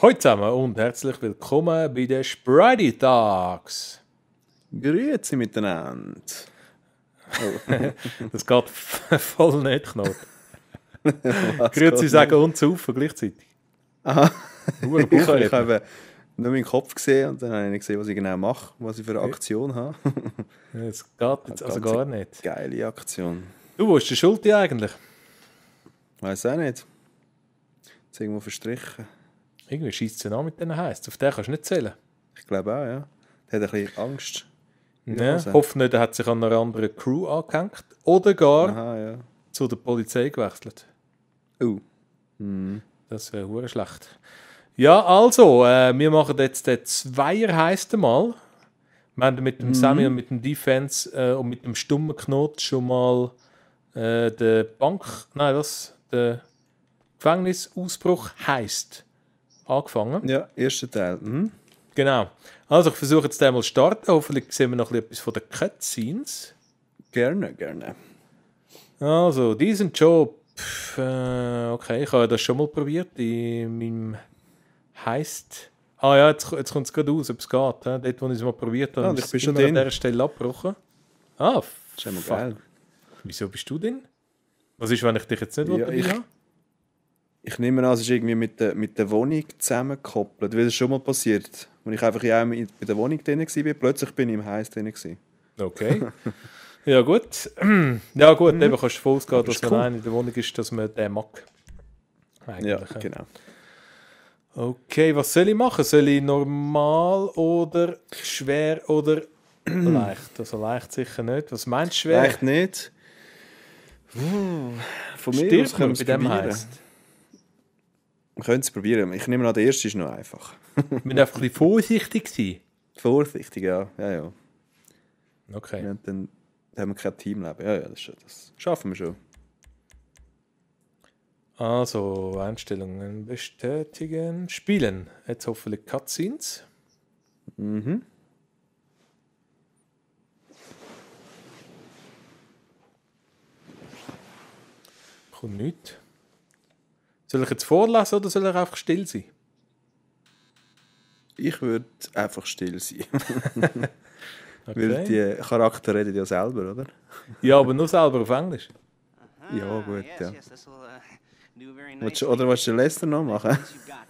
Hallo zusammen und herzlich willkommen bei den Spridey Talks. Grüezi miteinander. Oh. Das geht voll nicht, Knot. Was Grüezi geht sagen nicht? und saufen gleichzeitig. Aha. Hure Ich Bauchredner. habe nur meinen Kopf gesehen und dann habe ich gesehen, was ich genau mache, was ich für eine Aktion habe. Das geht jetzt also gar nicht. Geile Aktion. Du, wo ist der Schulti eigentlich? Weiß auch nicht. Ist irgendwo verstrichen. Irgendwie schießt es an mit denen Heiß. Auf den kannst du nicht zählen. Ich glaube auch, ja. Der hat ein bisschen Angst. Ja, also. hoffe nicht, er hat sich an einer anderen Crew angehängt oder gar Aha, ja. zu der Polizei gewechselt. Oh. Das wäre hure schlecht. Ja, also, wir machen jetzt den Zweier heisst mal. Wir haben mit dem Sammy und mit dem Defense und mit dem stummen Knot schon mal der Gefängnisausbruch heisst angefangen. Ja, erster Teil. Mhm. Genau. Also ich versuche jetzt einmal zu starten. Hoffentlich sehen wir noch etwas von den Cutscenes. Gerne, gerne. Also, diesen Job. Okay, ich habe das schon mal probiert in meinem Heist. Ah ja, jetzt kommt es gerade aus, ob es geht. He? Dort, wo ich es mal probiert habe, Ah, und ich ist bin es schon immer an drin. dieser Stelle abgebrochen. Ah, Das ist immer fuck. geil. Wieso bist du denn? Was ist, wenn ich dich jetzt nicht Ja, dabei habe? Ich nehme an, es ist irgendwie mit der Wohnung zusammengekoppelt, weil es schon mal passiert. Als ich einfach bei der Wohnung drin war, plötzlich bin ich im Haus drin. Okay. Ja gut. Ja gut, eben kannst du davon ausgehen, dass ist wenn cool. einer in der Wohnung ist, dass man den mag. Eigentlich, Ja, he? genau. Okay, was soll ich machen? Soll ich normal oder schwer oder leicht? Also leicht sicher nicht. Was meinst du schwer? Echt nicht. Von mir aus Stirbt können man wir bei es dem probieren. heisst? Wir können es probieren. Ich nehme an, der erste ist noch einfach. Wir müssen einfach ein bisschen vorsichtig sein. Vorsichtig, ja. Ja. Okay. Dann haben wir kein Teamleben. Ja, das schaffen wir schon. Also, Einstellungen bestätigen. Spielen. Jetzt hoffentlich Cutscenes. Mhm. Kommt nichts. Soll ich jetzt vorlesen oder soll ich einfach still sein? Ich würde einfach still sein. Okay. Weil die Charakter reden ja selber, oder? Ja, aber nur selber auf Englisch. Ja, gut, ja. Willst Oder willst du den Lester noch machen?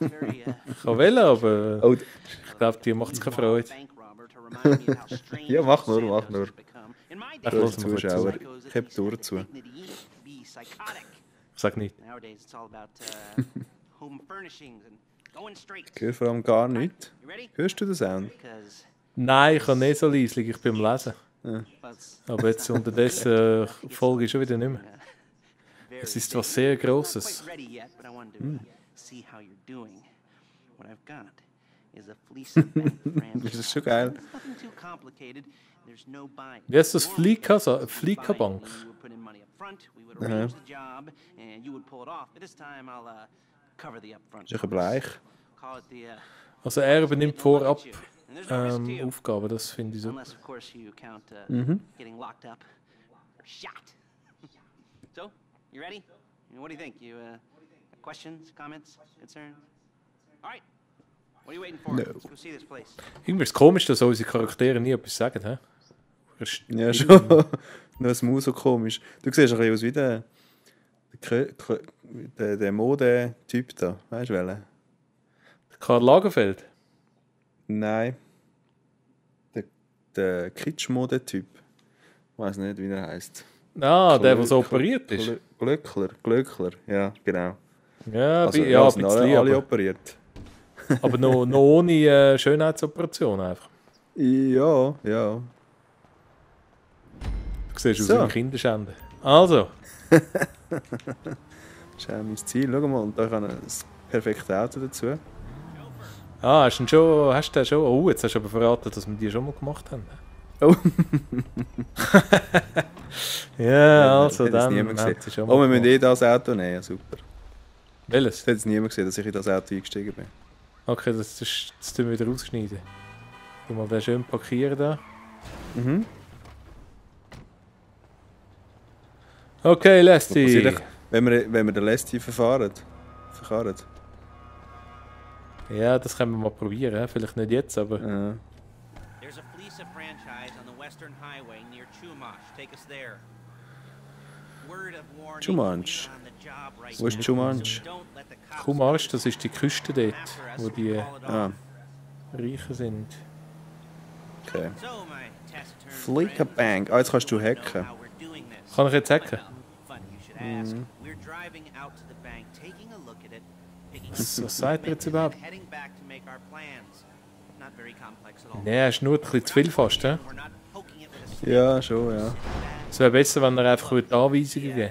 Ich kann wählen, aber Oh, ich glaube, dir macht es keine Freude. Ja, mach nur. Ach, Für los, die mal kurz Zuschauer. zu. Ich habe die Tür zu. Sag nicht. Ich höre vor allem gar nichts. Hörst du den Sound? Nein, ich kann nicht so leislich, ich bin am Lesen. Ja. Aber jetzt unterdessen folge ich schon wieder nicht mehr. Es ist was sehr Grosses. Das ist schon geil. Wie heißt das? Flieka-Bank? Aha. Ist ein Bleich. Also er übernimmt vorab Aufgaben, das finde ich so. Unless, of course, you count getting locked up or shot. So, you ready? What do you think? You questions, comments, concerns? All right. What are you waiting for? No. Let's go see this place. Irgendwie ist es komisch, dass unsere Charaktere nie etwas sagen. He? Ja, schon. Nur das Maus so komisch. Du siehst ein bisschen aus wie der Mode-Typ da. Weißt du welchen? Karl Lagerfeld. Nein. Der Kitsch-Mode-Typ. Ich weiß nicht, wie der heißt. Ah, der so operiert ist. Glöckler, ja, genau. Ja, Also, ja, ein sind bisschen, alle aber, operiert. aber noch ohne Schönheitsoperation einfach. Ja. Du siehst aus So. wie ein Kinderschänder. Also, Das ist auch mein Ziel. Schau mal, und da kann das perfekte Auto dazu. hast du den schon? Oh, jetzt hast du aber verraten, dass wir die schon mal gemacht haben. Oh. Ja, also das hat jetzt dann niemand gesehen. haben sie schon mal Oh, wir müssen gemacht. das Auto nehmen, ja, super. Welches? Das hat jetzt niemand gesehen, dass ich in das Auto eingestiegen bin. Okay, das tun wir wieder rausschneiden. Tu mal den schön parkieren da. Mhm. Okay, Was Lesty. passiert, wenn wir den Lestie verfahren? Ja, das können wir mal probieren. Vielleicht nicht jetzt, aber... Ja. There's a Fleece franchise on the Western Highway near Chumash. Take us there. Word of warning. Chumash. we're on the job right Wo ist now, Chumash? so don't let the cops Chumash, das ist die Küste dort, after us wo die call it off. Ah, Reichen sind. okay. So, my taciturn Flicker friends, Bank. Ah, jetzt kannst du you know hacken. how we're doing this. Kann ich jetzt hacken? Fun, you should ask. We're driving out to the bank, taking a look at it, picking up Was sagt er jetzt überhaupt? and heading back to make our plans. Not very complex at all. Nee, ist nur ein bisschen zu viel fast, hä? We're not poking it with a stick. Ja, schon, ja. Es wäre besser, wenn er einfach Anweisungen geben. I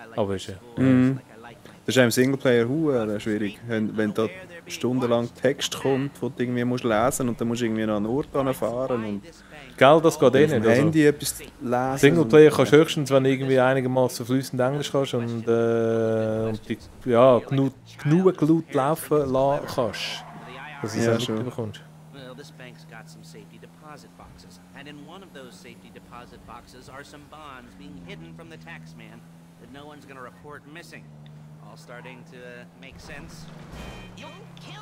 like Aber my ist ja... schools, Mhm. like I like my Das ist auch im Singleplayer schwierig. Wenn da stundenlang Text kommt, den du irgendwie musst lesen und dann musst du irgendwie an einen Ort fahren und Gell, das geht eh auf dem nicht. Also. Handy etwas lesen. Singleplayer kannst du höchstens, wenn du irgendwie einigermaßen fließend Englisch kannst und die, ja, genug laut laufen lassen kannst, dass du es Ja, auch schon. mitbekommst. Well, this bank's got some safety deposit boxes, and in one of those safety deposit boxes are some bonds being hidden from the taxman that no one's gonna report missing. All starting to make sense.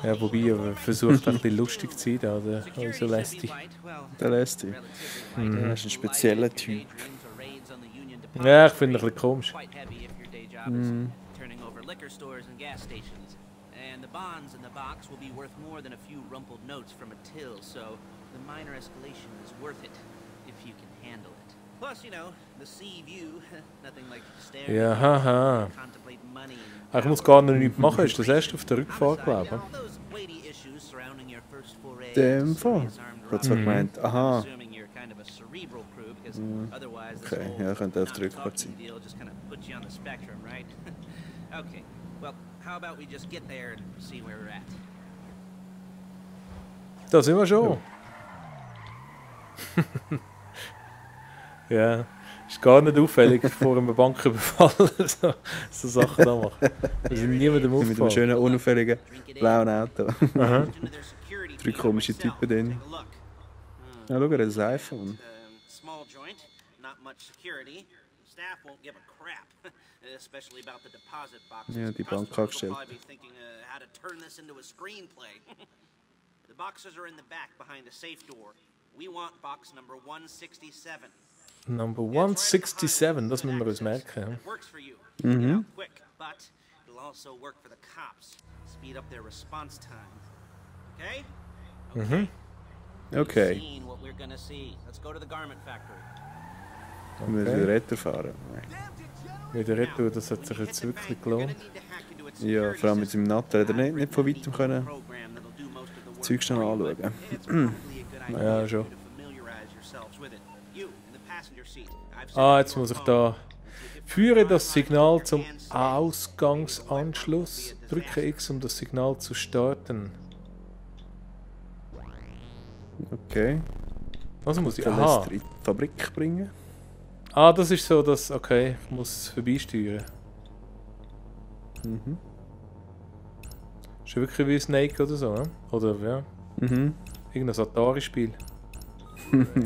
Ja, wobei er versucht, ein bisschen lustig zu sein, da, der Security unser should be Lesti. light, well, Der lässt dich. relatively light. Der ist ein spezieller Typ. Ja, ich finde ihn ein bisschen komisch. Quite heavy if your day job is turning over liquor stores and gas stations. And the bonds in the box will be worth more than a few rumpled notes from a till, so the minor escalation is worth it if you can handle it. Plus, you know, the sea view, nothing like staring Ja, at haha. and contemplate money and Ich muss gar nichts machen, ist das erst auf der Rückfahrt, glaube ich. all those weighty issues surrounding your first foray Dem into Fall. serious armed Ich habe zwar robbery. gemeint, aha, Assuming you're kind of a cerebral crew, because otherwise this okay, whole ja, könnte auf not der Rückfahrt talking sein. deal just kind of puts you on the spectrum, right? Okay, well, how about we just get there and see where we're at? Da sind wir schon. Ja, ist gar nicht auffällig, vor einem Banküberfall so Sachen da machen. Wir sind niemandem Mit einem aufgefallen. schönen, unauffälligen Drink it in, blauen Auto. Aha. into their security Drei team komische myself. Typen drin. Take a look. Ja, schau, er hat ein iPhone. Small joint, not much security. Staff won't give a crap, especially about the deposit boxes. Ja, die Bank Customers will abgestellt. probably be thinking how to turn this into a screenplay. The boxes are in the back behind a safe door. We want box number 167. Number 167, das müssen wir uns merken. It works for you. Get out quick, but it'll also work for the cops. Speed up their response time. Okay? Okay. Okay, Seen what we're gonna see. Let's go to the garment factory. wir müssen wieder Retter fahren. Mit der Retour, das hat sich jetzt wirklich gelohnt. Ja, vor allem mit seinem Natter hat er nicht von weitem können Zeug schnell anschauen. Ja, schon. Ah, jetzt muss ich da... Führe das Signal zum Ausgangsanschluss. Drücke X, um das Signal zu starten. Okay, Was muss ich... kann Aha. das in die Fabrik bringen. Ah, das ist so, dass... Okay, ich muss es vorbeisteuern. Ist ja wirklich wie Snake oder so, ne? Oder, ja... Irgendein Atari-Spiel.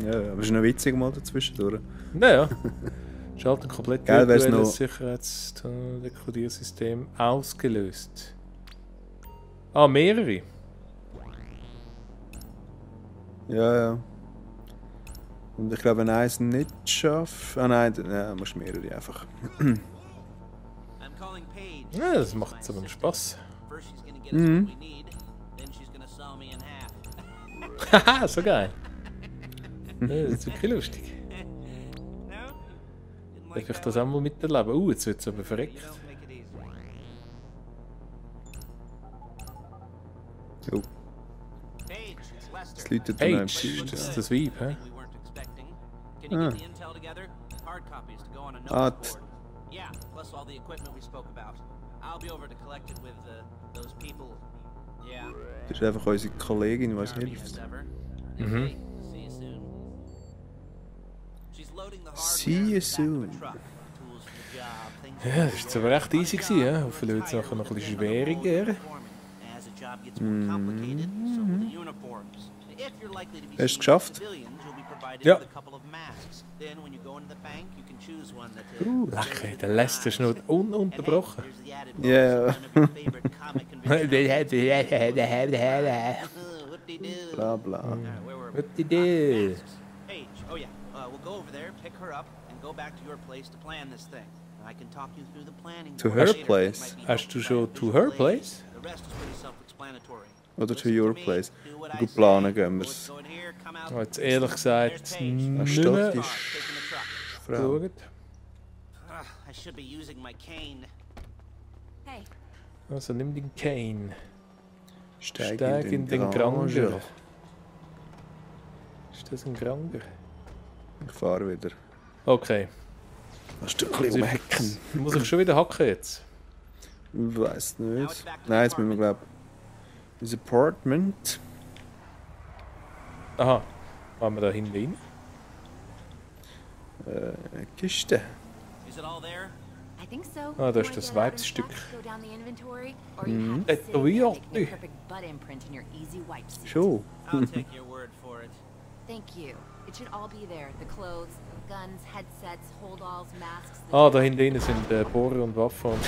Ja, aber ist noch witzig mal dazwischen. Naja. Schalten komplett Geil wär's virtuelles noch- Sicherheitsdekodiersystem ausgelöst. Ah, mehrere. Ja, ja. Und ich glaube, wenn eins nicht schafft. Ah nein, ja, musst mehrere einfach. I'm calling Paige. Ja, das macht jetzt aber Spaß. First she's gonna get us what we need, then she's gonna saw me in half. Haha, so geil. Ja, das ist wirklich lustig. No? Didn't Darf like ich that das one? auch mal miterleben? Jetzt wird es aber You verreckt. don't make it easy. Oh, Paige, it's Lester. es läutet dann noch im Page, das ist System. das Vibe, hä? We weren't expecting. Can you get the intel together? Hard copies to go on a Ah, notebook board. Yeah, plus all the equipment we spoke about. I'll be over to collect it with those people. Yeah. Das ist einfach unsere Kollegin, die uns Sharpie hilft. as ever. Okay, see you soon. She's loading the hardware See in the you back of a soon. truck. Tools for the job, things Ja, das war jetzt aber recht easy gewesen, hä? Vielleicht wird es nachher noch ein bisschen schwieriger. As a job job gets more complicated, so will the uniforms. If you're likely to be Hast seen du geschafft? by civilians, you'll be provided Ja. with a couple of masks. Then, when you go into the bank, you can choose one that. Lecker, der lässt den Schnur ununterbrochen. There's the added Yeah. bonus of one of your favorite comic conventions. Whoop-de-doo. Bla bla. Where were we? Whoop-de-doo. Masks. Paige. Oh yeah. We'll go over there, pick her up, and go back to your place to plan this thing. I can talk you through the planning. To board her later. place? It might be Hast du helpful schon to to have her visual place? aids. The rest is pretty self-explanatory. Oder to Listen your me, place. do what I Gut say. planen gehen wir Bullets es. go in here, come out. Oh, jetzt ehrlich gesagt There's Paige. nicht mehr Stadt Car, ist taking the truck. Frau. geschaut. I should be using my cane. Hey, Also nimm den Kane. Steig Steig in den Granger. Granger. Ist das ein Granger? Ich fahre wieder. Okay. Ein Stückchen umhacken. Muss ich schon wieder hacken jetzt? Ich weiß nicht. Nein, jetzt müssen wir, glaube ich, ins Apartment. Aha. Machen wir da hinten rein? Kiste. Is it all there? I think so. Ah, das ist You das wanna get out and Weibsstück. stuff, go down the inventory, or you have to Das sit there Toyota. taking a perfect butt imprint in your easy wipe seat. Schon. I'll take your word for it. Thank you. It should all be there. The clothes, guns, headsets, hold-alls, masks. the Ah, da hinten rein sind Bohrer und Waffen. Und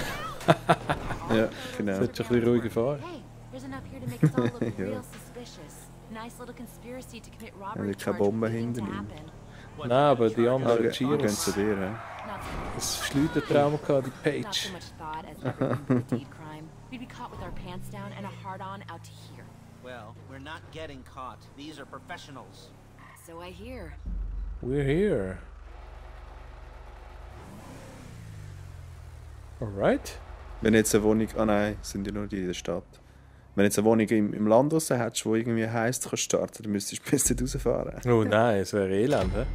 Ja, genau. sollte ein bisschen ruhiger fahren. Hey, there's enough here to make us all look Ja. real suspicious. Nice little conspiracy to commit Ja, robbery die keine charge Bombe waiting to hinter ihm. happen. What Nein, aber die Ah, anderen wir gehen zu Cheers. dir, hä? Not so Das Schleudertrauma gehabt, die Not Page. so much thought as everyone for a deed crime. We'd be caught with our pants down and a hard-on out to here. Well, we're not getting caught. These are professionals. So I hear. We're here. Alright. Wenn jetzt eine Wohnung... Ah nein, sind ja nur die in der Stadt. Wenn jetzt eine Wohnung im Land raus hättest, die irgendwie heisst, kannst starten, dann müsstest du bis dort rausfahren. Oh nein, es wäre elend, hä?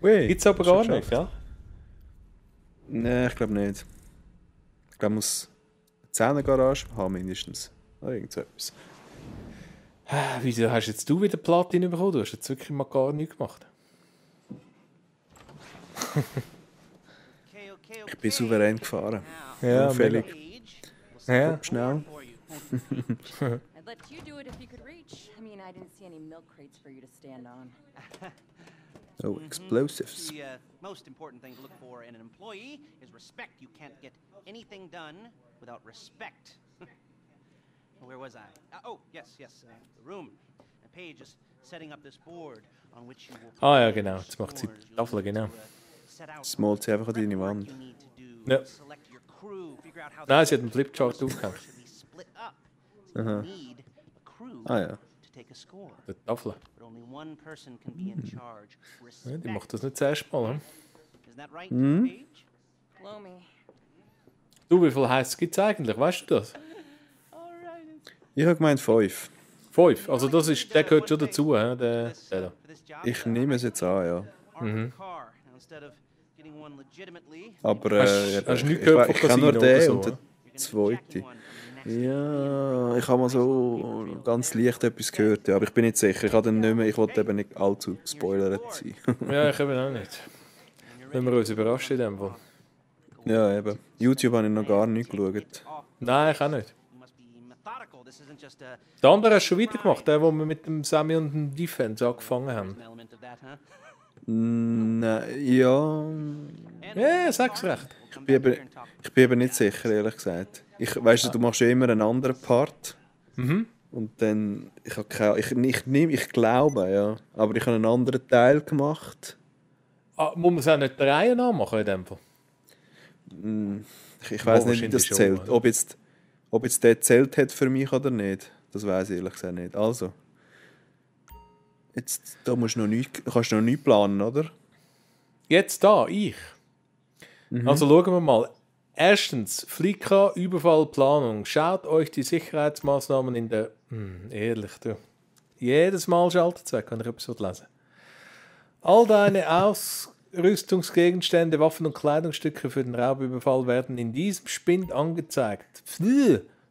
Ui, Gibt's aber schon gar nicht, geschafft. ja? Nein, ich glaube nicht. Ich glaube, man muss eine 10er-Garage haben mindestens. Oder irgend so etwas. Wieso hast jetzt du wieder Platin bekommen? Du hast jetzt wirklich mal gar nichts gemacht. Okay, okay, okay. Ich bin souverän gefahren. Now, Ja, Unfällig. Paige, we'll Ja. set Schnell. for you. I'd let you do it if you could reach. I mean, I didn't see any milk crates for you to stand on. Oh, explosives. The most important thing to look for in an employee is respect. You can't get anything done without respect. Where was I? Oh, yes, yes, the room. And Paige is setting up this board on which you will. Ah, ja, plan genau. your Jetzt macht sie die scores. You'll Tafel, need genau. to, set out Das malt sie einfach an deine what Wand. you need to do, Ja. select your crew, figure out how Nein, the sie hat einen Flipchart scores aufgehängt. should be split up. So you need a crew Ah ja. to take a score. Die Tafel. But only one person can be in charge. Ja, Respect. die macht das nicht das erste Mal, hm? Isn't that right, Paige? Blow me. Du, wie viel heißt gibt es eigentlich? Weißt du das? Ich habe gemeint 5. 5. Also das ist, der gehört schon dazu, hä? Der da. Ich nehme es jetzt an, ja. Aber Hast du nichts ich gehört von kenne nur Casino den oder so, und den zweiten. Ja, ich habe mal so ganz leicht etwas gehört, ja, aber ich bin nicht sicher. Ich habe den nicht mehr, ich wollte eben nicht allzu gespoilert sein. Ja, ich eben auch nicht. Wenn wir uns überraschen in dem Fall. Ja, eben. YouTube habe ich noch gar nicht geschaut. Nein, ich auch nicht. Der andere hast du schon weitergemacht, der, wo wir mit dem Sammy und dem Defense angefangen haben. Nein, ja. Ja, sag's recht. Ich bin eben nicht sicher, ehrlich gesagt. Weißt du, du machst ja immer einen anderen Part. Und dann, ich habe keine, ich glaube, ja. Aber ich habe einen anderen Teil gemacht. Ah, muss man es auch nicht der Reihe nachmachen in dem Fall? Ich weiß nicht, wie wahrscheinlich das schon, zählt. oder? Ob jetzt der zählt hat für mich oder nicht, das weiß ich ehrlich gesagt nicht. Also, jetzt, da musst du kannst du noch nichts planen, oder? Jetzt da, ich. Also schauen wir mal. Erstens, Flicka, Überfallplanung. Schaut euch die Sicherheitsmaßnahmen in der... ehrlich, du. Jedes Mal schaltet es weg, wenn ich etwas lesen. All deine Ausrüstungsgegenstände, Waffen und Kleidungsstücke für den Raubüberfall werden in diesem Spind angezeigt.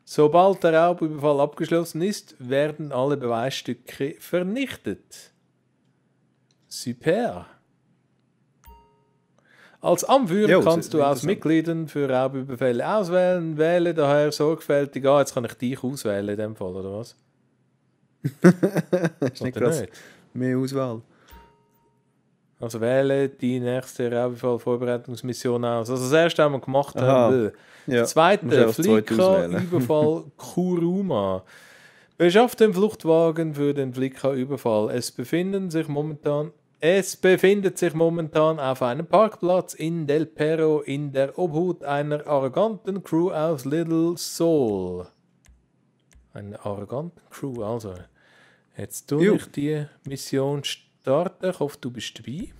Sobald der Raubüberfall abgeschlossen ist, werden alle Beweisstücke vernichtet. Super. Als Anführer Jo, kannst du sehr aus interessant. Mitgliedern für Raubüberfälle auswählen. Wähle daher sorgfältig. Ah, jetzt kann ich dich auswählen in dem Fall, oder was? Ist nicht Oder krass. nicht? Mehr Auswahl. Also wähle die nächste Raubüberfall-Vorbereitungsmission aus. Also das erste haben wir gemacht. Aha. Das Ja. zweite, Musst du einfach das zweite auswählen. Flicka-Überfall Kuruma. Beschafft den Fluchtwagen für den Flicka-Überfall. Es befindet sich momentan auf einem Parkplatz in Del Perro in der Obhut einer arroganten Crew aus Little Soul. Eine arrogante Crew, also. Jetzt tue Jo. ich die Mission starten. Ich hoffe, du bist dabei.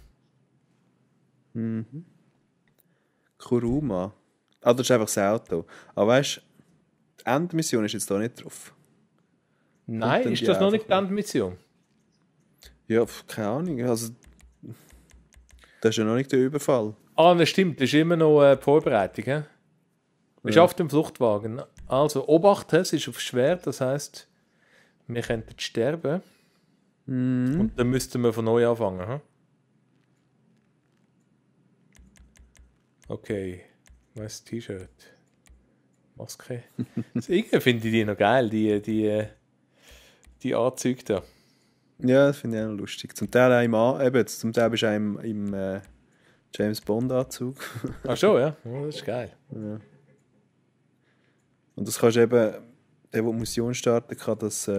Kuruma. Ah, das ist einfach das Auto. Aber weißt du, die Endmission ist jetzt da nicht drauf. Nein, dann ist die das noch nicht die einfach Endmission? Ja, keine Ahnung. Also, das ist ja noch nicht der Überfall. Ah, das stimmt. Das ist immer noch die Vorbereitung. He? Beschafft den Fluchtwagen. Also, Obacht, es ist auf schwer. Das heisst, wir könnten sterben. Und dann müssten wir von neu anfangen. He? Okay. Was T-Shirt? Maske. Also, irgendwie finde ich die noch geil, die Anzüge da. Ja, das finde ich auch noch lustig. Zum Teil auch zum Teil bist du auch im James Bond-Anzug. Ach schon, ja. Oh, das ist geil. Und das kannst du eben, der die Mission starten kann, das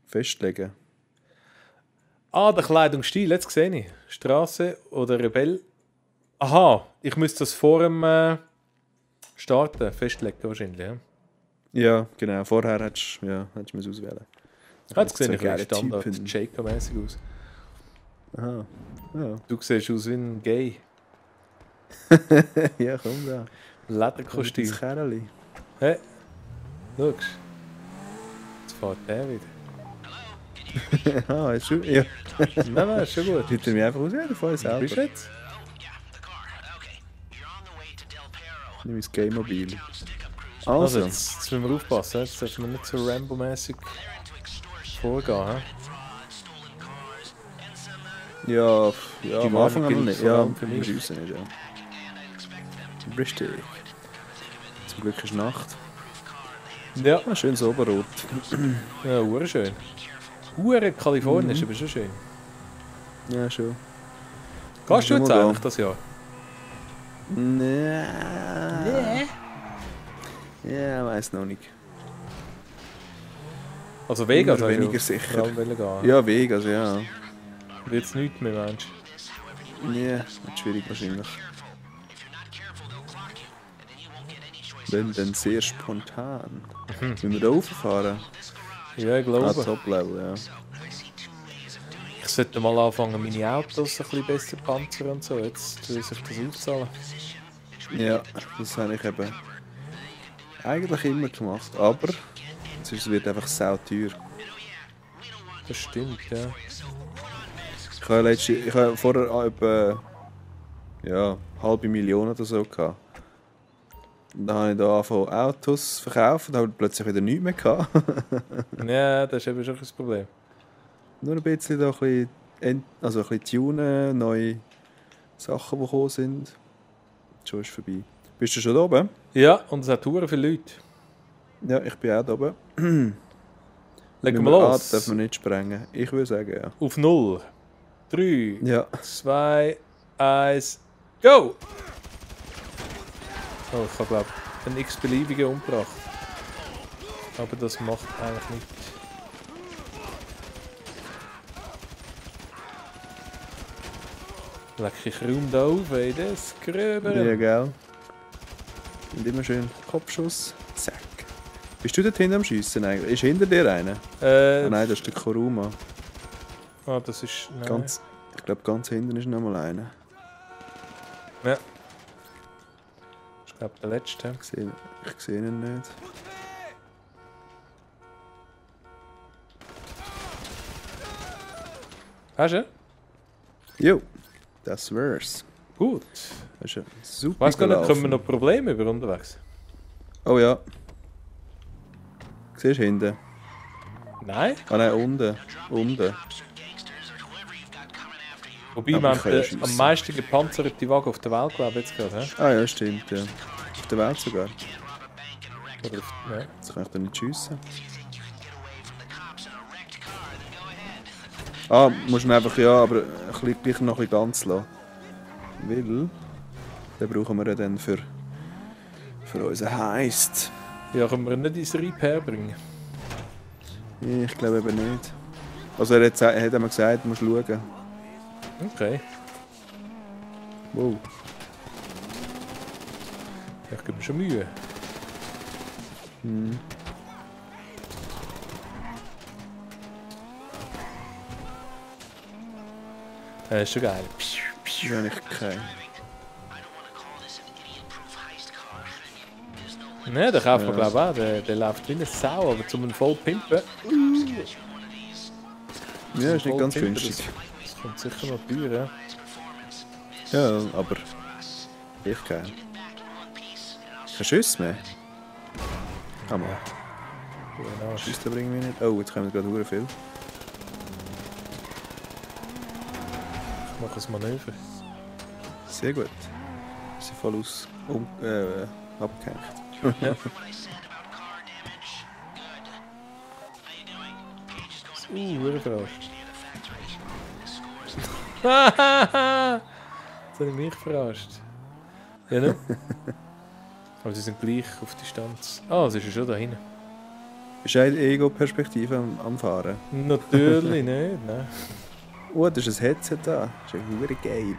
festlegen. Ah, der Kleidungsstil, jetzt sehe ich. Straße oder Rebell. Aha, ich müsste das vor dem Starten festlegen wahrscheinlich. Ja. Ja, genau. Vorher hättest du es auswählen. Jetzt sehe ich zwei geile Standard Typen. Jacob-mäßig aus. Aha. Ja, Du siehst aus wie ein Gay. ja komm da. Lederkostüm. Das Kerli. Hey, schau. Jetzt fährt der wieder. Ah, ist schon. Ja. Nein, ist schon gut. Tut er mich einfach auswählen von uns Wo bist du selber. jetzt? Nimm mein Game-Mobil. Also, Also. jetzt müssen wir aufpassen. Jetzt dürfen wir nicht so Rambo-mäßig vorgehen. He? Ja, Die am Warnung Anfang einmal gilt nicht. vor Ja, allem für mich. wir wissen nicht, ja. Richtig. Zum Glück ist Nacht. Ja, Ah, schönes Oberrot. ja, urschön. Hure Kalifornien ist aber schon schön. Ja, schon. Gehst du Schon jetzt mal da. eigentlich das Jahr? Nee. Ja, weiß noch nicht. Also Vegas Immer hast du weniger sicher. vor allem wollen gehen. Ja, Vegas, ja. Wird es nichts mehr, meinst du? Ja, wird schwierig wahrscheinlich. Wenn dann sehr spontan. Wenn wir da rauffahren. Ja, ich Ah, glaube. Top-Level, ja. Ich sollte mal anfangen, meine Autos ein bisschen besser panzern und so. Jetzt will sich das auszahlen. Ja, das habe ich eben eigentlich immer gemacht. Aber es wird einfach sau teuer. Das stimmt, ja. Ich habe vorher etwa ja, 500.000 oder so gehabt. Und dann habe ich da angefangen Autos zu verkaufen, dann habe ich plötzlich wieder nichts mehr gehabt. Ja, das ist eben schon ein Problem. Nur ein bisschen da ein bisschen tunen, neue Sachen, die gekommen sind. Schon ist vorbei. Bist du schon da oben? Ja, und es hat hure viele Leute. Ja, ich bin auch da oben. Legen wir Nummer A los. darf man nicht sprengen. Ich würde sagen, ja. Auf 0. 3, Ja. 2, 1, go! Oh, ich habe, glaube ich, einen x-beliebigen umgebracht. Aber das macht eigentlich nichts. Leck ich Raum da auf, ey, das Gröbere. Ja, gell. Und immer schön Kopfschuss. Zack. Bist du dort hinten am Schiessen eigentlich? Ist hinter dir einer? Ah, nein, das ist der Kuruma. Das ist... Nein. Ganz, ich glaube, ganz hinten ist noch mal einer. Ja. Ich glaube, der letzte. Ich sehe ihn nicht. Hast du? Jo, das wär's. Gut. Das ist ja super. Weiß gar nicht, gelaufen. kommen wir noch Probleme über unterwegs? Oh ja. Siehst du hinten? Nein? Ah nein, unten. Unten. Wobei Aber man ich kann ja am schiessen. meisten gepanzerte Wagen auf der Welt, glaube ich, jetzt gerade. He? Ah ja, stimmt, ja. Auf der Welt sogar. Oder auf, ja. Jetzt kann ich da nicht schiessen. Ah, muss man einfach, ja, aber ein bisschen, gleich noch ein bisschen ganz lassen. Weil, den brauchen wir ja dann für unseren Heist. Ja, können wir ihn nicht ins Repair bringen? Ich glaube eben nicht. Also er hat einmal gesagt, du musst schauen. Okay. Wow. Ja, ich gebe mir schon Mühe. Ist schon geil. Das habe ich keinen. Ne, den kauft man glaube ich auch. Der läuft wie eine Sau, aber zum voll pimpen. Ja, ist nicht ganz Voll pimpen, günstig. Das kommt sicher noch teuer. Ja, aber ich keinen. Kein Schuss mehr? Hammer. Genau. Schüsse bringen wir nicht. Oh, jetzt kommen gerade sehr viel. Ich mache ein Manöver. Sehr gut. Wir sind voll abgehängt. Ja. Hure verarscht. Hahaha! Jetzt habe ich mich verarscht. Ja, ne? Aber sie sind gleich auf Distanz. Ah, es ist ja schon da hinten. Bist du eine Ego-Perspektive am Fahren? Natürlich nicht, ne? Oh, da ist ein Headset da. Das ist ja verdammt geil.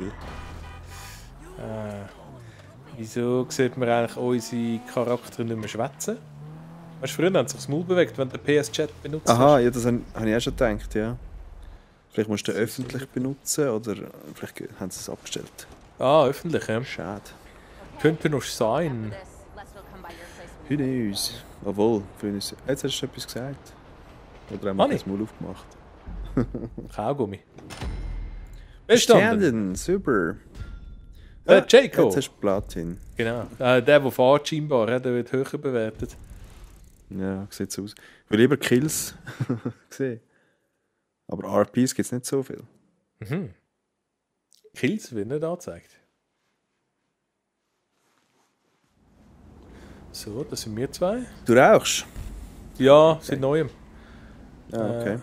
Wieso sieht man eigentlich unsere Charaktere nicht mehr schwätzen? Weißt du, früher haben sie sich das Maul bewegt, wenn du den PS-Chat benutzt Aha, hast. ja, das habe ich auch schon gedacht, ja. Vielleicht musst du den öffentlich benutzen oder vielleicht haben sie es abgestellt. Ah, öffentlich, ja. Schade. Könnte noch sein. Who knows? Obwohl, jetzt hast du etwas gesagt. Oder haben wir Habe ich? das Maul aufgemacht? Kaugummi. Bestanden. Bestanden, super. Jaco. Jetzt hast du Platin. Genau. Der fährt scheinbar, der wird höher bewertet. Ja, sieht so aus. Ich will lieber Kills sehen. Aber RPs gibt es nicht so viel. Kills wird nicht angezeigt. So, das sind wir zwei. Du rauchst? Ja, seit neuem. Ah, okay.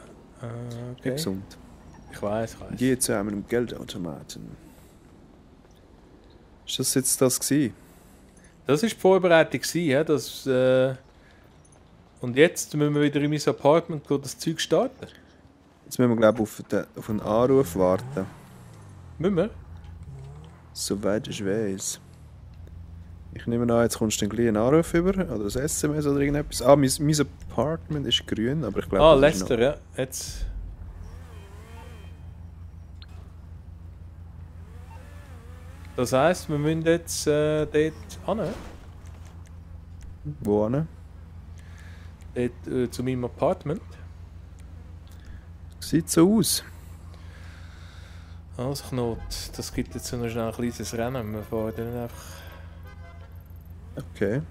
Okay. Gesund. Ich weiß. Geh zu einem Geldautomaten. Ist das jetzt das gewesen? Das war die Vorbereitung, ja, das, und jetzt müssen wir wieder in mein Apartment gehen, das Zeug starten. Jetzt müssen wir, glaube ich, auf einen Anruf warten. Müssen wir? Soweit ich weiß. Ich nehme an, jetzt kommst du dann gleich einen Anruf über, oder ein SMS oder irgendetwas. Ah, mein Apartment ist grün, aber ich glaube... Ah, das ist Lester, ja. Jetzt. Das heisst, wir müssen jetzt dort hin. Wo hin? Dort zu meinem Apartment. Sieht so aus. Also Knot, das gibt jetzt so noch schnell ein kleines Rennen. Wir fahren dann einfach Okay.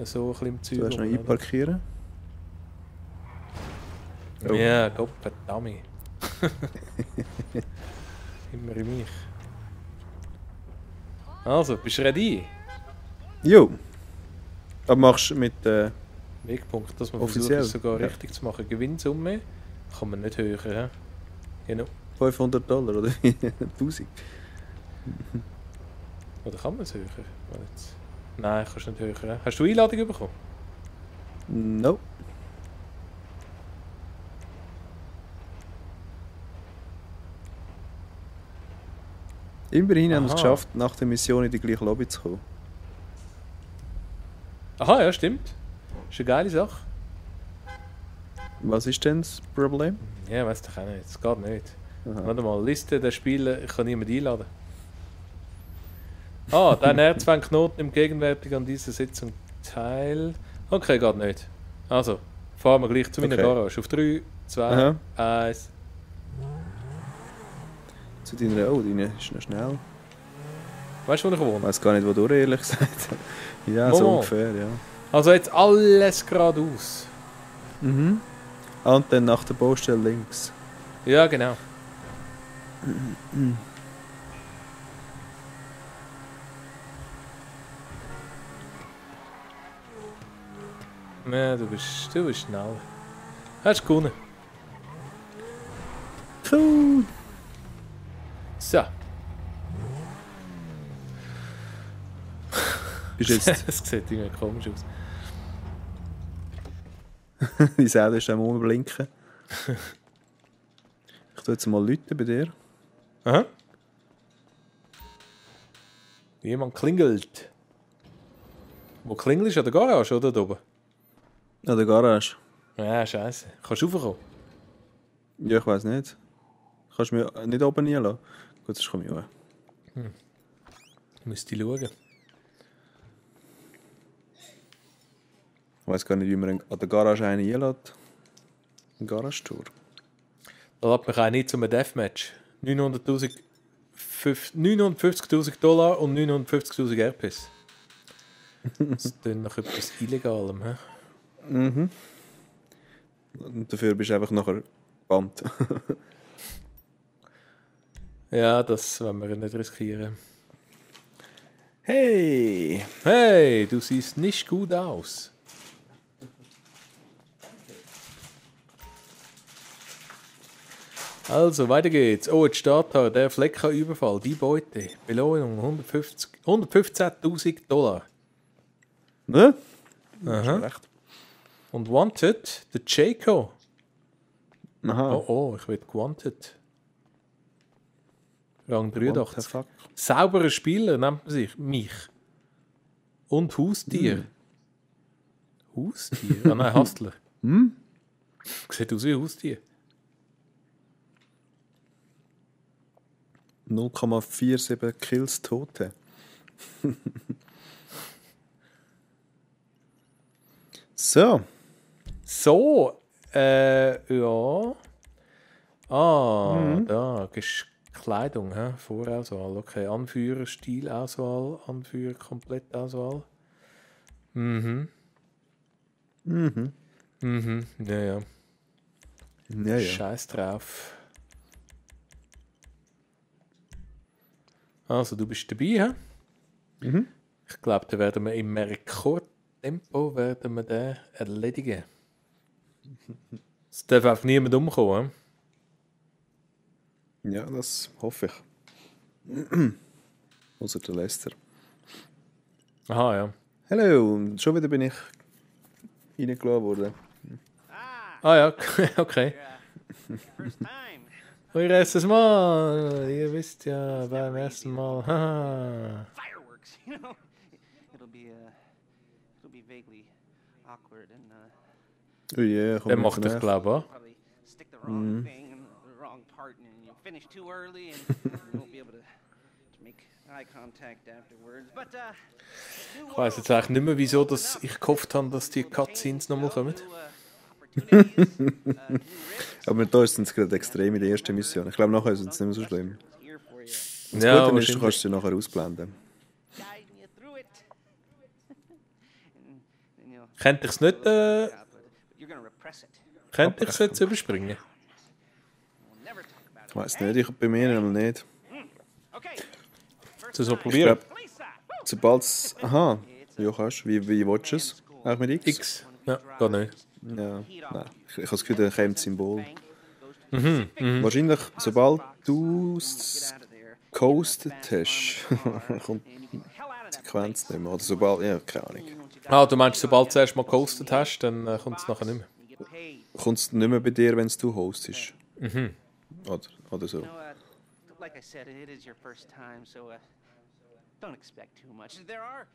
so ein bisschen im Zeug Du hast noch rum, oder? einparkieren. Oh. Ja, Gott verdammt. Immer in mich. Also, bist du ready? Jo. Aber machst du mit... Wegpunkt, dass man Offiziell, versucht, es sogar ja. richtig zu machen. Gewinnsumme kann man nicht höher. Ja? Genau. $500 oder wie? 1000. Oder kann man es höher? Weil jetzt... Nein, kannst du nicht höher. Ja? Hast du Einladung bekommen? No. Immerhin haben wir es Aha. geschafft, nach der Mission in die gleiche Lobby zu kommen. Aha, ja, stimmt. Ist eine geile Sache. Was ist denn das Problem? Ja, weiß doch auch nicht. Es geht nicht. Aha. Warte mal, Liste der Spiele, ich kann niemanden einladen. Ah, dein R2-Knoten im gegenwärtig an dieser Sitzung teil. Okay, geht nicht. Also, fahren wir gleich zu meiner Okay. Garage. Auf 3, 2, Aha. 1. Zu deiner... Oh, deine ist noch schnell. Weißt du, wo ich Ich wohne? weiß gar nicht, wo du ehrlich gesagt. Ja, so Mal. ungefähr, ja. Also jetzt alles geradeaus. Mhm. Und dann nach der Baustelle links. Ja, genau. Ja, du bist schnell. Hast gewonnen. Cool. So. Bist jetzt... Das sieht irgendwie komisch aus. Die Sau ist am Umblinken. Ich tue jetzt mal läuten bei dir. Aha. Jemand klingelt. Wo klingelst du? An der Garage oder da oben? An der Garage. Ja, scheiße. Kannst du raufkommen? Ja, ich weiß nicht. Kannst du mich nicht oben reinlassen? Gut, sonst komme ich hoch. Müsste ich schauen. Ich weiß gar nicht, wie man an der Garage einen einlässt. Eine Garage-Tour. Da lädt mich auch nicht zu einem Deathmatch. 950.000 Dollar und 950.000 RPs. Das klingt nach etwas Illegalem. He? Mhm. Und dafür bist du einfach nachher gebannt. Ja, das wollen wir nicht riskieren. Hey! Hey, du siehst nicht gut aus. Also, weiter geht's. Oh, jetzt steht da, der Fleckerüberfall, die Beute. Belohnung 115.000 Dollar. Ne? Aha. Recht. Und Wanted, der Jaco. Aha. Oh, ich will Wanted. Rang What the 83. fuck? Sauberer Spieler nennt man sich. Mich. Und Haustier. Haustier? Ah nein, Hustler. Sieht aus wie ein Haustier. 0,47 Kills Tote. So. So, ja. Da ist Kleidung, hä? Vorauswahl. Okay, Anführer, Stilauswahl, Anführer, Komplettauswahl. Ja, ja. Ja, ja. Scheiß drauf. Also, du bist dabei, hä? Ich glaube, da werden wir im Rekordtempo den erledigen. Es darf einfach niemand umkommen. Ja, das hoffe ich. Außer der Lester. Aha, ja. Hallo, schon wieder bin ich reingelassen worden. Ah ja, okay. First time. Euer erstes Mal. Ihr wisst ja, beim ersten Mal. Haha. Fireworks, you know. It'll be vaguely awkward and Oh yeah, komm Der nicht macht zu dich, nahe. glaube ich. probably stick the wrong thing in the wrong part and you finish too early and you won't be able to make eye contact afterwards. But Ich weiss jetzt eigentlich nicht mehr, wieso dass ich gehofft habe, dass die Cutscenes nochmal kommen. Aber da ist es gerade extrem in der ersten Mission. Ich glaube, nachher ist es nicht mehr so schlimm. Das Ja, Gute ist, du wahrscheinlich. kannst sie nachher ausblenden. Könnte ich es nicht, könnte ich es jetzt überspringen? Ich weiß nicht, ich bei mir einmal nicht. So Ich probieren. glaube, sobald es... Aha, ja kannst du. Wie willst du es? Auch mit X? X. Ja, gar nicht. Ja, nein. Ich habe das Gefühl, da kommt das Symbol. Wahrscheinlich, sobald du es gecoastet hast, kommt die Sequenz nicht mehr. Oder sobald... Ja, keine Ahnung. Ah, du meinst, sobald du zuerst mal gehostet hast, dann kommt es nachher nicht mehr. Kommt es nicht mehr bei dir, wenn es du hostest? Oder so. Like I said, it is your first time, so don't expect too much. There are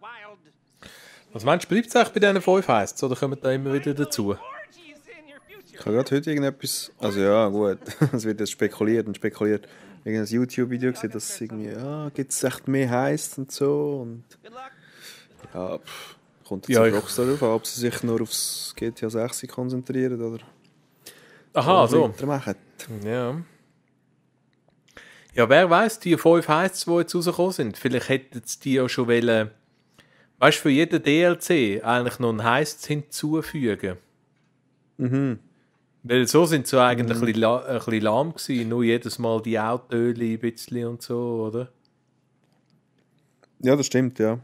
wild Was meinst du, bleibt es eigentlich bei diesen 5 Heists oder kommen da immer wieder dazu? orgies in your future. Ich habe gerade heute irgendetwas... Also ja, gut. Es wird jetzt spekuliert und spekuliert. Irgendein YouTube-Video gesehen, dass es irgendwie... Ja, gibt es echt mehr Heists und so. Und Good luck. ja, kommt Ja, jetzt ich- auf Rockstar drauf an, ob sie sich nur aufs GTA 6 konzentrieren oder... Aha, so. weitermachen. Ja. Ja, wer weiß, die 5 Heists, die jetzt rausgekommen sind, vielleicht hätten sie die ja schon wollen, weißt du, für jeden DLC eigentlich noch einen Heist hinzufügen. Weil so sind sie eigentlich ein bisschen lahm gewesen, nur jedes Mal die Autöle ein bisschen und so, oder? Ja, das stimmt, ja.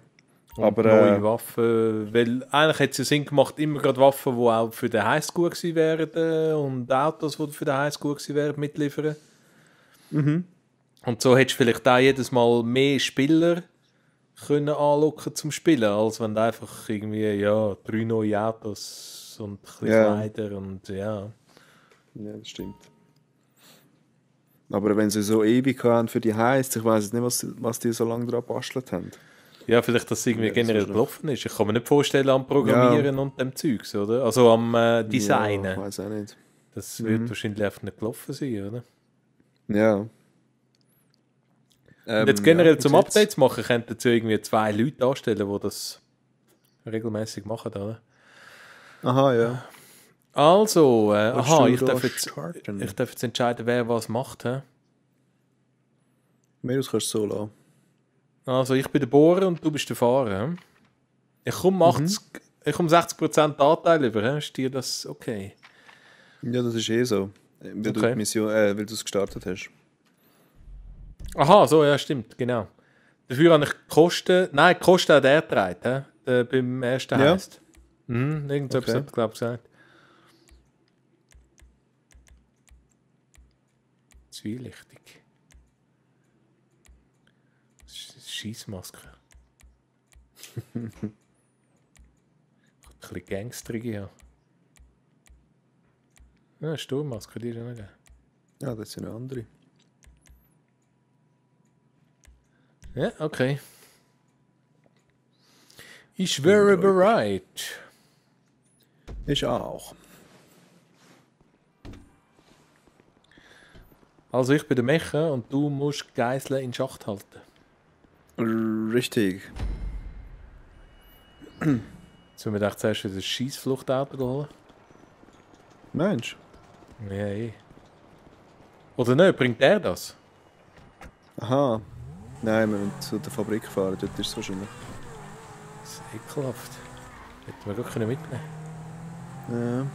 Und Aber, neue Waffen, weil eigentlich hat es ja Sinn gemacht, immer gerade Waffen, die auch für den Heiß gut gewesen wären und Autos, die für den Heiß gut gewesen wären, mitliefern. Und so hättest du vielleicht auch jedes Mal mehr Spieler können anlocken zum Spielen, als wenn du einfach irgendwie, ja, 3 neue Autos und ein bisschen Ja. Kleider und ja. Ja, das stimmt. Aber wenn sie so ewig haben für die Heiß, ich weiß nicht, was die so lange daran bastelt haben. Ja, vielleicht, dass es irgendwie Ja, das generell ist noch- gelaufen ist. Ich kann mir nicht vorstellen, am Programmieren und dem Zeugs, oder? Also am Designen. Ja, ich weiß auch nicht. Das wird wahrscheinlich einfach nicht gelaufen sein, oder? Ja. Und jetzt generell ja, zum wie sieht's? Updates machen, könnten dazu irgendwie 2 Leute anstellen, die das regelmäßig machen, oder? Aha, ja. Also, aha, du ich da darf jetzt entscheiden, wer was macht. He? Mehr kannst du so lassen. Also, ich bin der Bohrer und du bist der Fahrer. He? Ich komme 60% Anteil über. He? Ist dir das okay? Ja, das ist eh so. Weil du Okay. die Mission, weil du es gestartet hast. Aha, so, ja, stimmt, genau. Dafür habe ich die Kosten... Nein, die Kosten hat er getragen, beim ersten Ja? Heist. Irgendetwas Okay. hat er, glaube ich, gesagt. Zwielichtig. Scheissmaske. Ein bisschen gangstrig, ja. Ja, Sturmmaske, die ist ja noch geil. Ja, das sind andere. Ja, okay. Ich wäre bereit. Ich auch. Also ich bin der Mecher und du musst Geiseln in Schacht halten. Richtig. Jetzt haben wir gedacht, zuerst wieder ein Scheissfluchtauto holen. Mensch. Ja, eh. Oder nicht, bringt er das? Aha. Nein, wir müssen zu der Fabrik fahren, dort ist es wahrscheinlich. Das ist ekelhaft. Hätten wir gar mitnehmen Ja.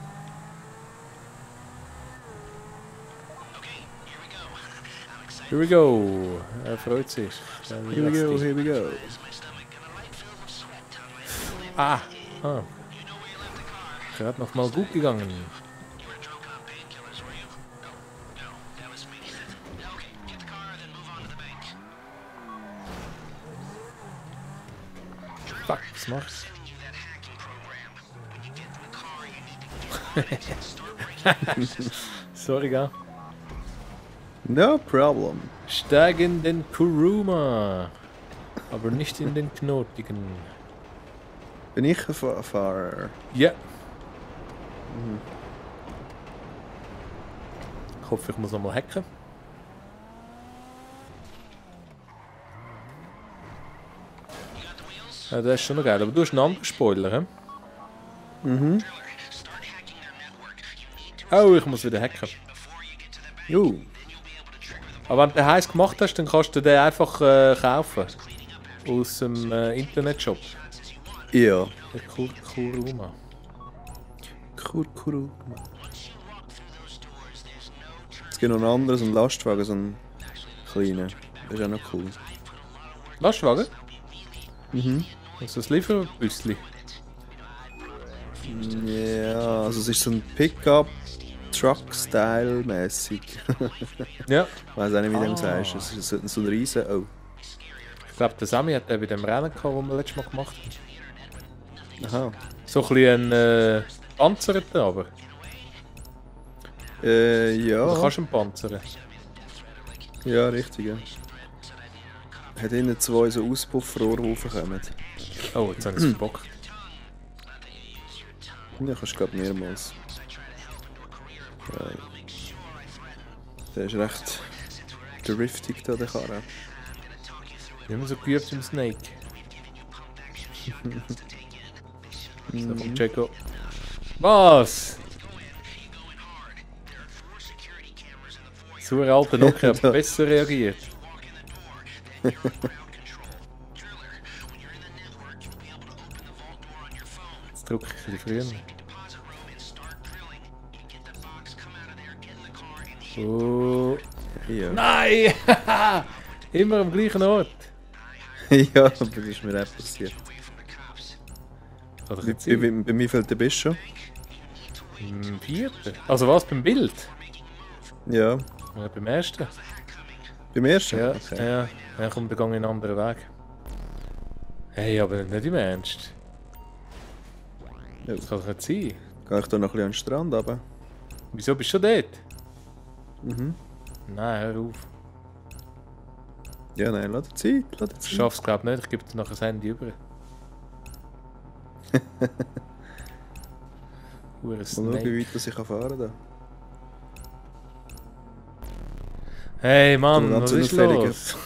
Here we go. Er freut sich. Here we go, here we go. Ah. Gerade noch mal gut gegangen. Fuck, was machst du? Sorry, gell? No problem. Steig in den Kuruma. Aber nicht in den knotigen. Bin ich ein Fahrer? Ja. Ich hoffe, ich muss noch mal hacken. Ja, das ist schon noch geil. Aber du hast einen anderen Spoiler, hä? Oh, ich muss wieder hacken. Aber wenn du den heiß gemacht hast, dann kannst du den einfach kaufen. Aus dem Internetshop. Ja. Der Kuruma. Kurkuru. Es gibt noch einen anderen, so einen Lastwagen, so einen kleinen. Das ist auch noch cool. Lastwagen? Also das Lieferbüssli. Ja, also es ist so ein Pickup-Truck-Style-mäßig. Ja. Ich weiß auch nicht, wie du dem sagst. Es ist so ein riesen... Oh. Ich glaube, der Sami hat den bei dem Rennen gehabt, den wir letztes Mal gemacht haben. Aha. So ein bisschen ein Panzerter, aber. Ja. Oder kannst du ihn panzern? Ja, richtig, ja. Hat innen 2 so Auspuffrohre, die raufkommen. Oh, jetzt habe ich es verbockt. Ja, kannst du glaube mehrmals. Der ist recht driftig da, der Karre. Nicht mehr so geübt im Snake. So, vom Checo. Was? So ein alter Nokia hat besser reagiert. Jetzt drücke ich ein bisschen früher. Oh. Ja. Nein! Immer am gleichen Ort. Ja, aber das ist mir auch passiert. Oder Bei, kann sein. bei wie viel du bist du schon? Im 4. Also was, beim Bild? Ja. Ja, beim 1. Beim ersten? Ja, Okay. ja. Ja, komm, dann gehe ich einen anderen Weg. Hey, aber nicht im Ernst. Ja. Das kann doch nicht sein. Gehe ich da noch ein bisschen an den Strand runter? Wieso bist du schon dort? Mhm. Nein, hör auf. Ja, nein, lass dir Zeit. Lass dir Ich Zeit. schaff's glaube nicht, ich gebe dir nachher das Handy über. Hure Mal schauen, wie Snake. weit dass ich fahren kann. Hey Mann, Du, was ganz ist unauffällig. los?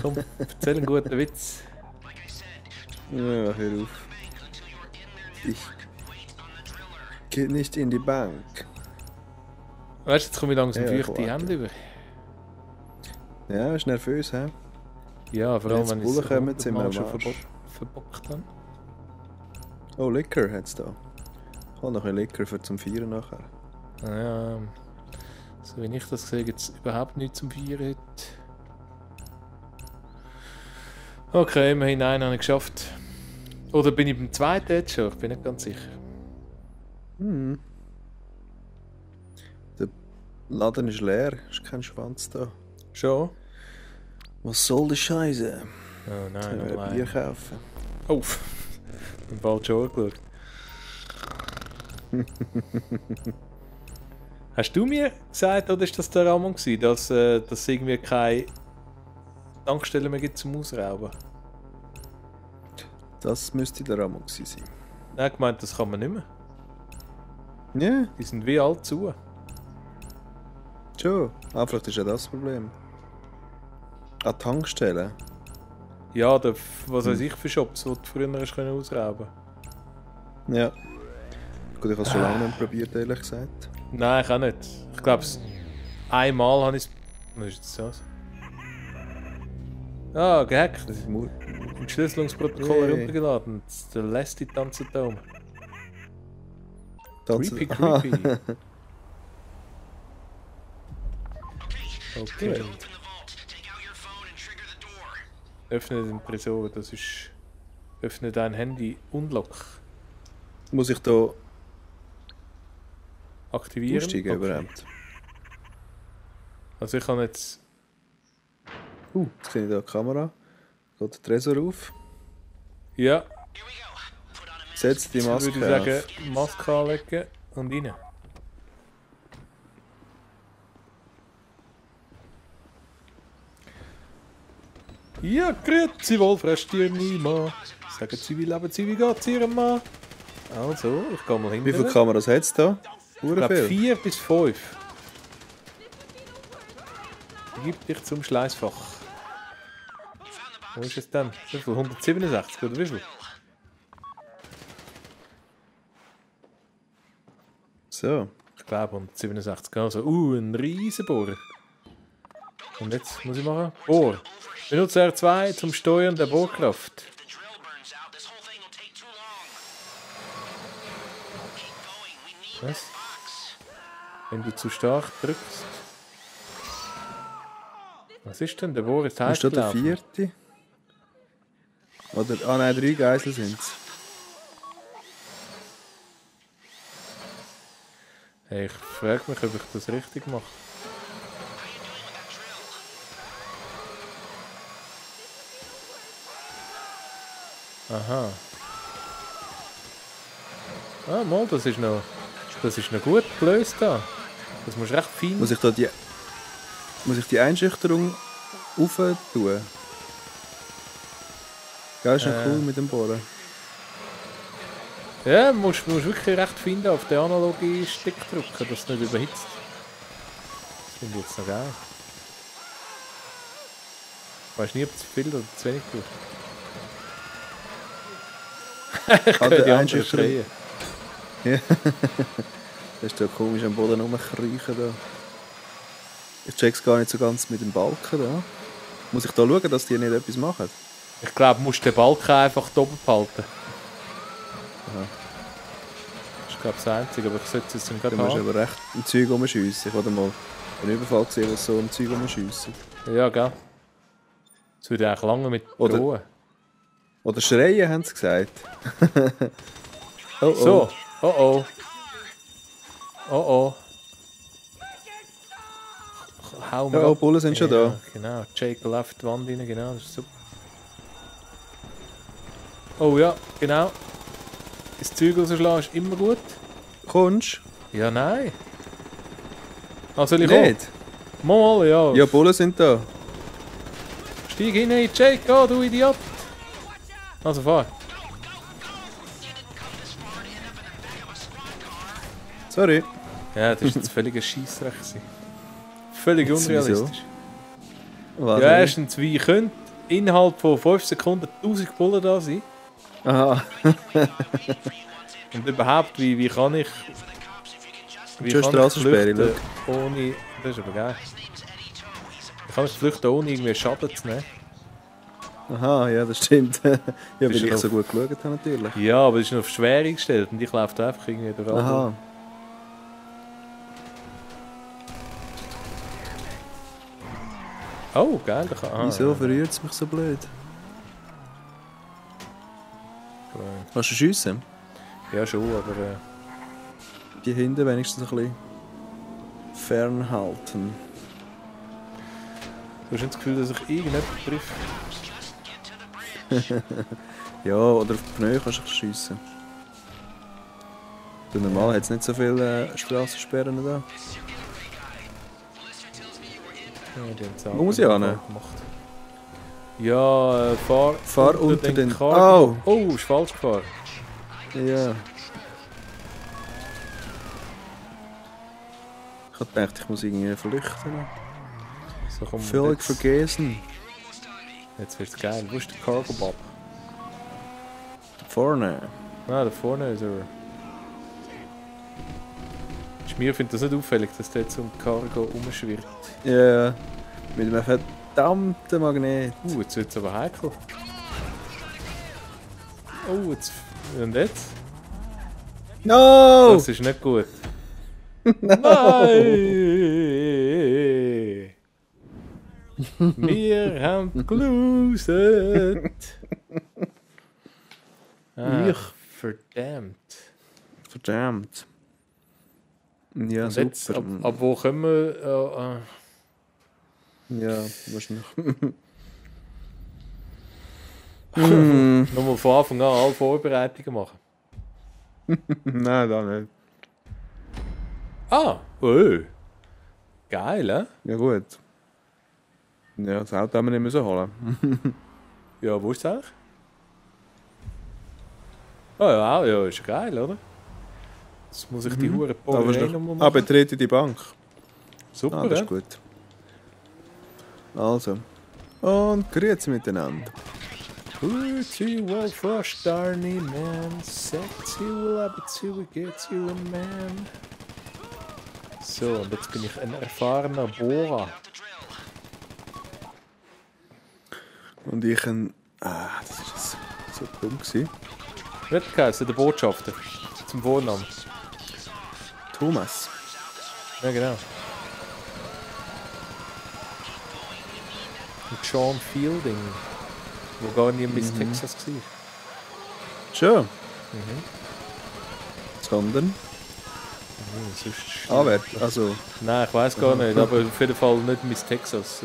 Komm, erzähl einen guten Witz. Ja, hör auf. Ich geh nicht in die Bank. Weißt du, jetzt komme ich langsam Ja, feuchte ich Hände über. Ja, ist nervös, hä? Ja, vor allem Wenn wenn jetzt ich es Bullen kommen, sind wir am schon Arsch. verbockt habe. Oh, Liquor hat's da. Ich hol noch ein Liquor für zum Feiern nachher. Ja, so wie ich das sehe, gibt es überhaupt nichts zum Feiern heute. Okay, immerhin einen habe ich geschafft. Oder bin ich beim zweiten jetzt schon? Ich bin nicht ganz sicher. Hm. Der Laden ist leer, ist kein Schwanz da. Schon? Was soll die Scheiße? Oh Ich nein, will noch ein Bier ein. kaufen. Oh, im falschen Ohr geschaut. Hast du mir gesagt, oder ist das der Ramon gewesen, dass es irgendwie keine Tankstellen mehr gibt zum Ausrauben? Das müsste der Ramon gewesen sein. Nein, gemeint, das kann man nicht mehr. Ja, Die sind wie alt zu. schon. Ah, vielleicht ist ja das Problem. An Tankstellen? Ja, der, was weiß ich für Shops, die du früher hast können ausrauben. Ja. Gut, ich habe es schon lange nicht mehr probiert, ehrlich gesagt. Nein, ich auch nicht. Ich glaube, einmal habe ich es... Was ist jetzt das? Ah, gehackt. Entschlüsselungsprotokoll Yay. heruntergeladen. Und der Lesty tanzt da um. Tanzen- Creepy, creepy. Okay. Gut. Öffne den Tresor, das ist... Öffne dein Handy, unlock. Muss ich da Aktivieren. aussteigen Okay. überhaupt? Also ich kann jetzt... Jetzt sehe ich da die Kamera. Geht der Tresor auf. Ja, Setz die dann Maske würde ich sagen, auf. Maske anlegen und rein. Ja, grüezi wohl, Fressstierne, Mann. Sagen Sie, wie leben Sie, wie geht's Ihrem Mann? Also, ich gehe mal Wie hinten. viele Kameras hat es da? Ich Hure glaube viel. 4 bis 5. Gib dich zum Schleißfach. Wo ist es denn? Wie viel? 167 oder wie viel? So. Ich glaube 167. Also, ein Riesenbohrer. Und jetzt muss ich machen? Bohr. Benutze R2 zum Steuern der Bohrkraft. Was? Wenn du zu stark drückst. Was ist denn? Der Bohr ist Wo heiß steht der gelaufen. vierte? Oder, ah nein, 3 Geisel sind es. Hey, ich frage mich, ob ich das richtig mache. Aha. Ah, mal, das ist noch gut gelöst da. Das musst du recht fein. Muss ich die Einschüchterung rauf tun? Gell, ist noch cool mit dem Bohren. Ja, musst wirklich recht fein da auf den analogen Stick drücken, dass es nicht überhitzt. Das finde ich jetzt noch geil. Ich weiß nie, ob es viel oder zu wenig tut. Ich Ah, höre die der anderen Einschüchterung. schreien. Das ist ja komisch am Boden rumkriechen da. Ich check's gar nicht so ganz mit dem Balken da. Muss ich da schauen, dass die nicht etwas machen? Ich glaube, du musst den Balken einfach da oben behalten. Aha. Das ist glaube ich das Einzige, aber ich sollte es jetzt Da gerade musst du haben. aber recht im Zeug rumschiessen. Ich habe mal einen Überfall gesehen, was so im Zeug rumschiessen. Ja, gell. Das würde eigentlich lange mit Oder- drohen. Oder schreien, haben sie gesagt. Oh, So. Oh oh. Oh oh. Hau mir Ja, oh, ab. Bullen sind schon da. Genau. Jake läuft die Wand rein, genau. Das ist super. Oh ja, genau. Das Zeug rausschlagen ist immer gut. Kommst Ja, nein. Ah, soll du? ich kommen? Nicht? Mal, ja. Ja, Bullen sind da. Steig hinein, Jake, geh, du Idiot. Also fahr. Sorry. Ja, das war jetzt völliger Scheissdreck. Völlig Jetzt unrealistisch. Was Ja, erstens, wie könnte innerhalb von 5 Sekunden 1000 Bullen da sein? Aha. Und überhaupt, wie kann ich... Wie Schon kann ich Strassensperre, flüchten ohne... Das ist aber geil. Wie kann ich flüchten, ohne irgendwie Schaden zu nehmen? Aha, ja, das stimmt. Ja, weil Bist du ich auf- so gut geschaut habe, natürlich. Ja, aber es ist noch auf schwer gestellt und ich laufe da einfach irgendwie durch alle. Aha. Oh, geil. Da kann... Wieso verrührt es mich so blöd? Ja. Kannst du schiessen? Ja, schon, aber... Die hinten wenigstens ein bisschen fernhalten. Du hast nicht das Gefühl, dass ich irgendjemand treffe? Ja, oder auf die Pneu kannst du schiessen. Normal hat es nicht so viele Strassensperren da. Ja, die haben es auch Wo muss ich hin? gemacht. Ja, fahr unter den- Karten. Oh, ist falsch gefahren. Ja. Ich hab gedacht, ich muss irgendwie flüchten. So, komm, Völlig jetzt, vergessen. jetzt wird's geil. Wo ist der Cargo Bob? Da vorne. Ah, da vorne ist er. Mir findet das nicht auffällig, dass der zum Cargo rumschwirrt. Ja. Mit einem verdammten Magnet. Jetzt wird es aber heikel. Oh, jetzt... Und jetzt? No! Das ist nicht gut. Nein! Wir haben geloset! Ich. Verdammt. Verdammt. Ja, Und super. jetzt, ab wo können wir... Ja, wahrscheinlich. Nochmal von Anfang an alle Vorbereitungen machen. Nein, da nicht. Ah! Geil, hä? Ja gut. Ja, das Auto haben wir nicht müssen holen. Ja, wo ist es eigentlich? Ah ja, ist geil, oder? Jetzt muss ich die Hure Aber betrete die Bank. Super, Ah, das ja? ist gut. Also. Und grüezi miteinander. Pretty well fresh, darny man. Sexy will aber zu get you a man. So, und jetzt bin ich ein erfahrener Bohrer. Und ich ein... Ah, das ist so dumm gewesen. Wird geheißen, der Botschafter. Zum Vornamen. Thomas. Ja, genau. Und John Fielding, wo gar nie in Miss Texas war. Schon. Sondern... Sonst Anwärts. Also... Nein, ich weiß gar nicht, aber auf jeden Fall nicht Miss Texas.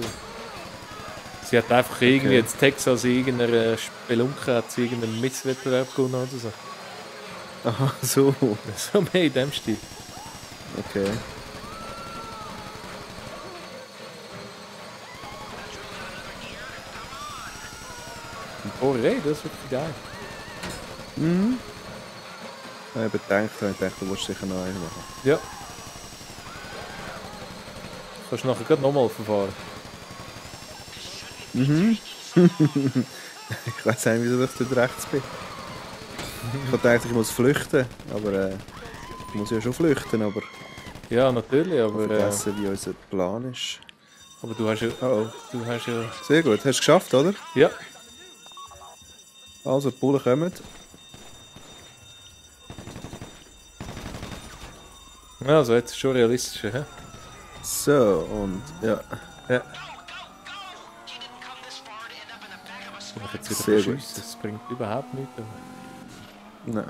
Sie hat einfach irgendwie jetzt Texas in irgendeiner Spelunke, hat sie irgendeinen Misswettbewerb gewonnen oder so. Aha, so. So mehr in dem Stil. Okay. Und Bohrerei, das ist wirklich geil. Ich habe gedacht, du willst sicher noch einen machen. Ja. Kannst du nachher gerade nochmal verfahren. Ich weiß nicht, wieso ich dort rechts bin. Ich habe gedacht, ich muss flüchten, aber ich muss ja schon flüchten, aber Ja, natürlich, aber, vergessen, wie unser Plan ist. aber du hast ja... Oh, Du hast ja... sehr gut, hast du es geschafft, oder? Ja. Also, die Bullen kommen. Also, jetzt ist es schon realistischer, hä? So, und ja. Ja. Bin ich jetzt wieder Sehr verschiessen. gut. Das bringt überhaupt nichts. Nein.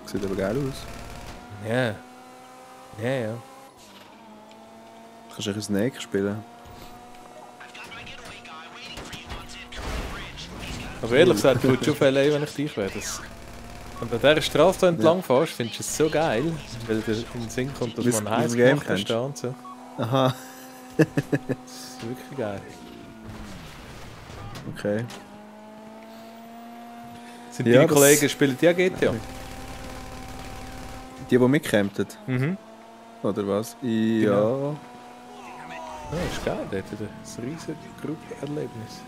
Sieht aber geil aus. Ja. Ja. Kannst du ein Snake spielen? Aber ehrlich gesagt, tut schon viel leid, wenn ich dich wäre. Und an dieser Straße da entlang fährst, findest du es so geil, weil dir in den Sinn kommt, dass Wie man es heiß im Game gemacht kennst. da und so. Aha, Das ist wirklich geil. okay. Sind Ja, deine das- Kollegen, spielen die auch GTA? Die mitkämpfen, Mhm. oder was? Ja. Genau. Ja, das ist geil, der hat wieder ein riesiges Gruppenerlebnis.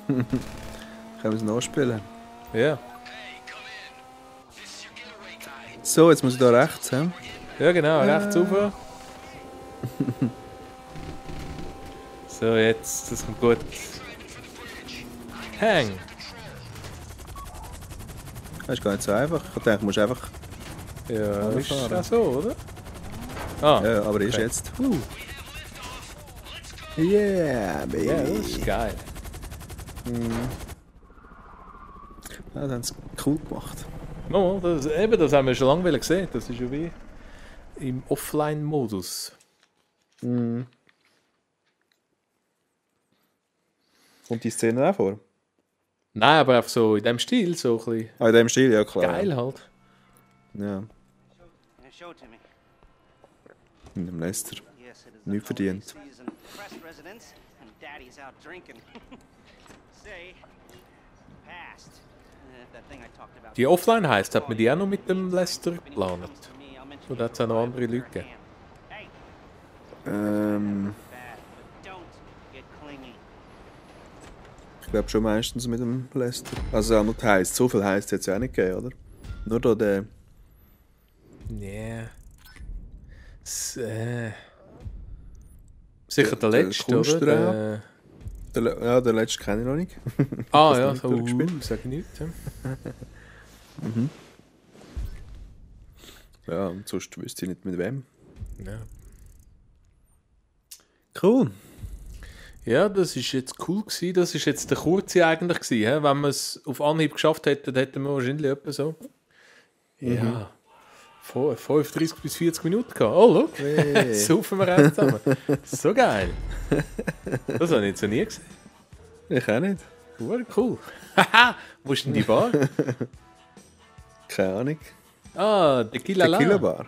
Können wir es nachspielen? Ja. So, jetzt muss ich da rechts, hä? Ja genau, rechts rauf. So, jetzt, das kommt gut. Hang! Das ist gar nicht so einfach. Ich dachte, du musst einfach... Ja, ist fahren. auch so, oder? Ah, Ja, aber ist okay. jetzt... Yeah, baby. Ja, das ist geil. Ja, das haben sie cool gemacht. No, das haben wir schon lange gesehen. Das ist ja wie im Offline-Modus. Kommt die Szene auch vor? Nein, aber einfach so in dem Stil, so ein bisschen Ah, in dem Stil, ja klar. geil halt. Ja, Yeah, show it to me. in dem Leicester. Yes, it is Nicht verdient. season press residence and daddy's out drinking. Say, passed. That thing I talked about. Die Offline heisst, hat man die auch noch mit dem Lester geplant? Oder hat es auch noch andere Leute gegeben? Hey, Ähm, bad, but don't get clingy. ich glaube schon meistens mit dem Leicester. Also auch noch heisst. So viel heisst es jetzt auch nicht gegeben, oder? Nur da der... Nee. Sicher der Der letzte, oder? Kunstraub. Ja, der letzte kenne ich noch nicht. Ah Hast du ja, noch nicht so durchgespielt? sag ich nichts. Ja. Ja, und sonst wüsste ich nicht mit wem. Ja. Cool. Ja, das ist jetzt cool gewesen. Das ist jetzt der kurze eigentlich gewesen. He? Wenn wir es auf Anhieb geschafft hätten, hätten wir wahrscheinlich etwa so. Ja. 35 bis 40 Minuten gehabt. Oh, look. Hey. Saufen wir auch zusammen. So geil. Das habe ich jetzt noch nie gesehen. Ich auch nicht. Cool. Haha, wo ist denn die Bar? Keine Ahnung. Ah, Tequila La. Tequila Bar.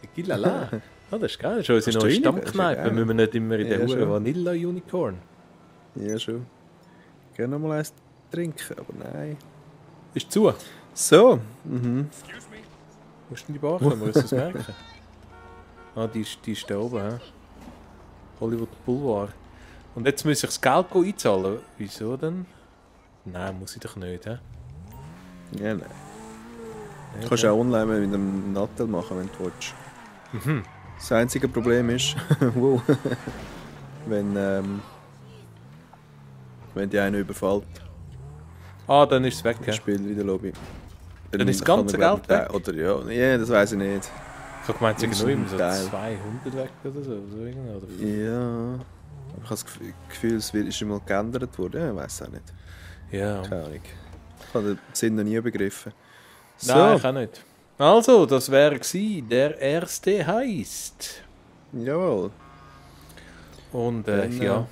Tequila La. Ah, das ist geil. Das ist unsere Hast du neue rein? Stammkneipe. Das ist ja Müssen wir nicht immer in der Ja, Hure schon. Vanilla Unicorn. Ja, schon. Gerne noch mal eins trinken, aber nein. Ist zu. So. Wo ist denn die Bar? Können wir uns das merken? Ah, die ist da oben. He? Hollywood Boulevard. Und jetzt muss ich das Geld einzahlen. Wieso denn? Nein, muss ich doch nicht. He? Ja, nein. Du kannst auch online mit einem Nattel machen, wenn du willst. Das einzige Problem ist, wow, wenn die einen überfällt, Ah, dann ist es weg. das He? Spiel in der Lobby. Dann ist das kann ganze er, glaub Geld ich, oder ja, das weiß ich nicht. Ich habe gemeint, es sind nur immer so Teil. 200 weg oder so. Oder? Ja. Aber ich habe das Gefühl, es ist schon mal geändert worden. Ja, ich weiß auch nicht. Ja. Keine Ahnung. Ich habe den Sinn noch nie begriffen. So. Nein, ich auch nicht. Also, das wäre gewesen. Der erste heisst. Jawohl. Und Dann, ja,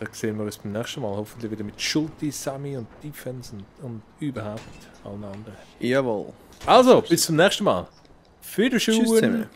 da sehen wir uns beim nächsten Mal. Hoffentlich wieder mit Schulti, Sammy und Defense und überhaupt allen anderen. Jawohl. Also, bis zum nächsten Mal. Für die Tschüss Schuhe. zusammen.